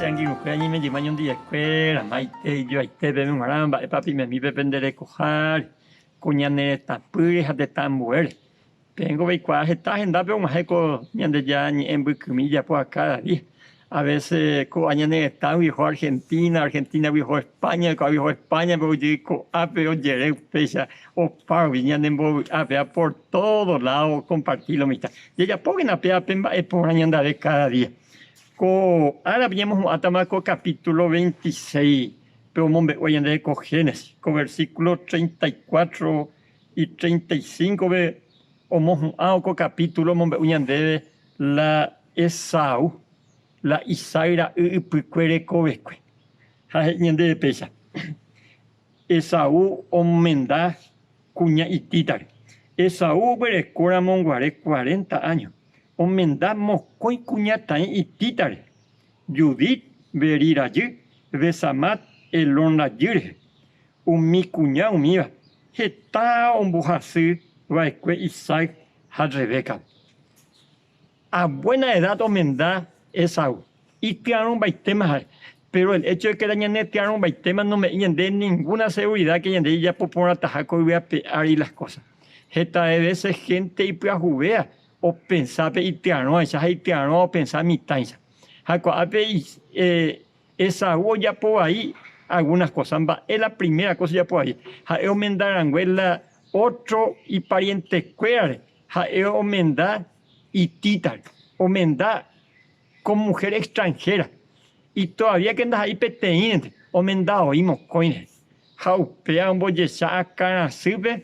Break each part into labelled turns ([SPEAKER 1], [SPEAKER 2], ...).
[SPEAKER 1] Che angirũkuéra ñaimejyma ñondivekuéra, maite ijoaite peẽme g̃uarã mba'épa pimemípe pende rekoháre, ko ñane retãpýre ha tetã ambuére. Peẽngo peikuaa heta hendápe og̃uahẽ ko Ñandejára ñe'ẽ mbykymi ijapóva káda día. A vése ko'a ñane retãgui oho Argentina, Argentínagui oho España, ko'águi oho Espáñape ojey ko'ápe ojere upéicha opárupi ñanembovy'a péva por tódo ládo okomparti lo mitã. Jajapókena péva pe mba'e porã ñandave káda día. Ko árape ñamohu'ãtama ko kapítulo 26 pe omombe'úva ñandéve ko Génesis, ko versíkulo 34 y 35-pe omohu'ãvo ko kapítulo omombe'u ñandéve la Esaú, la Isaac ra'y ypykue rekovekue. Ha he'i ñandéve péicha, Esaú omenda kuña itítare. Esaú oguereko ramo guare cuarenta áño, omenda mokõi kuñataĩ itítare, Judit, Berí rajy, Besamat, Elón rajy rehe. Umi kuña umíva heta ombohasy va'ekue Isaac ha Rebécape. A buena edad omenda Esaú, ityarõmbaitéma ha'e. Péro el hecho de que la ñanetyarõmbaitéma nome'ẽi ñande ninguna seguridad que ñande ijapo porãtaha ko yvy ape ári las cosas. Hetave vése hénte ipyahuvéva opensa pe ityarõvaicha ha ityarõva opensa mitãicha. Ha ko'ápe Esaú ojapo vai algunas kósa. Mba'e la primera kósa ojapo vai? Ha'e omenda rangue la ótro iparientekuérare, ha'e omenda itítare, omenda ko muhér extranhéra. Itoavía ke ndaha'éi peteĩrente, omenda voi mokõi rehe. Ha upéva ombojecha akãrasýpe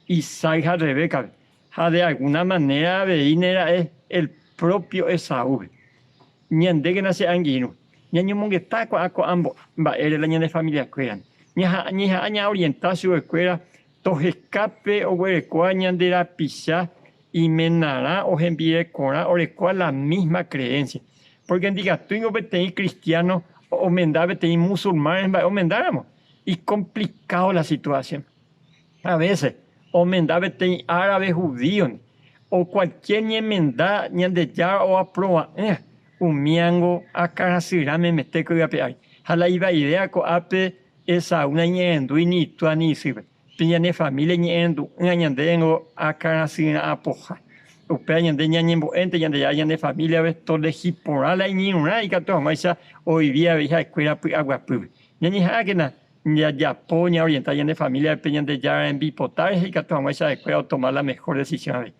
[SPEAKER 1] Isaac ha Rebécape, ha de algúna manéra aveíne ra'e el própio Esaúpe. Ñandékena che angirũ, ñañomongeta ko'ã ko'ã mba'ére la ñane familiakuérandi. Ñaha'ã ñaorienta chupekuéra toheka pe oguerekóva ñande rapicha imenarã o hembirekorã orekóva la mísma kreénsia. Pórke ndikatúingo peteĩ kristiáno omenda peteĩ musulmán mba'e omendáramo, ikomplikádo la situasión. A vése omenda peteĩ árabe hudíondi, o kualkiér ñemenda Ñandejára oaprova'ỹa, umíango akãrasyrã memete ko yvy ári. Ha la ivaivéva ko'ápe Esaú naiñe'ẽrendúi ni itúa ni isýpe. Pe ñane família iñe'ẽrendu'ỹva ñandévengo akãrasyrã apoha. Upéva ñande ñañembo'énte Ñandejára ñane famíliape tolehi porã la iñirũrã ikatu hag̃uáicha ovivi avei ha'ekuéra py'aguapýpe. Ñañeha'ãkena Jajapo ñaorienta ñane famíliape Ñandejára rembipota rehe ikatu hag̃uáicha ha'ekuéra otoma la mehór desisión avei.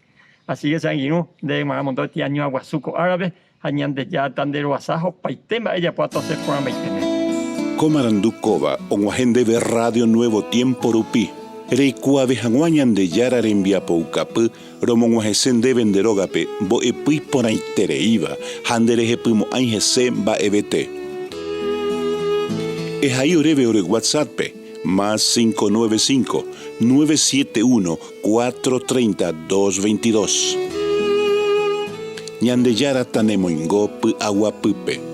[SPEAKER 1] Así ke che angirũ, ndéve g̃uarã amondo peteĩ añua guasu ko árape ha Ñandejára tanderoasa ha opaite mba'e japo atosẽ porãmbaite ndéve.
[SPEAKER 2] Ko marandu kóva og̃uahẽ ndéve Radio Nuevo Tiempo rupi, reikuaave hag̃ua Ñandejára rembiapoukapy romog̃uahẽse ndéve nde rógape mbo'epy iporãitereíva ha nderehepymo'ãi hese mba'evete. Ehai oréve ore WhatsApp-pe, más 595, 971, 430, 222. Ñandejára tanemoingo py'aguapýpe.